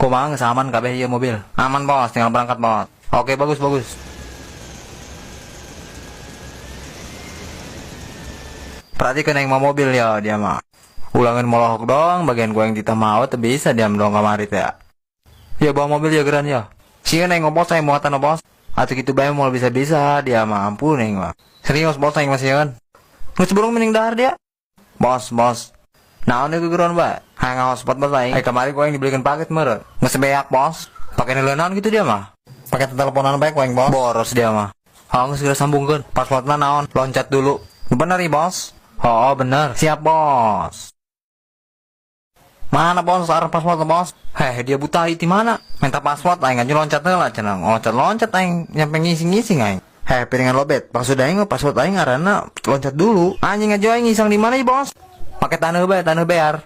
Kumaha, geus aman kabeh ieu mobil? Aman, Bos, tinggal berangkat, Bos. Oke, bagus bagus. Perhatikan yang mau mobil ya dia mah. Ulangin molohok dong, bagian gua yang kita mau tuh bisa diam dong kamari teh. Ya bawa mobil ya geran ya. Sieun aing, Bos, aing muatan, Bos. Atuh kitu bae moal bisa-bisa dia mah, ampun aing mah. Serius, Bos, aing mah sieun. Geus burung mending dahar dia. Bos, Bos. Naon ieu gegeron bae? Hayang hotspot, Bos, aing. Eh, kamari gua yang dibelikan paket meureun. Geus beak, Bos. Pakai naon gitu dia mah? Pakai teleponan bae ku aing, Bos. Boros dia mah. Oh, geus segera sambungkeun. Passwordna naon? Loncat dulu. Bener nih, Bos. Oh, bener. Siap, Bos. Mana, Bos, arah password, Bos? Heh, dia buta di mana? Minta password aing aja loncat lah cenah. Loncat-loncat aing nyampe ngising-ngising aing. Heh, piringan lobet. Maksud aing password aing ngaranna loncat dulu. Anjing aja aing ngisang di mana ya, Bos? Pakai taneuh bae, taneuh bear.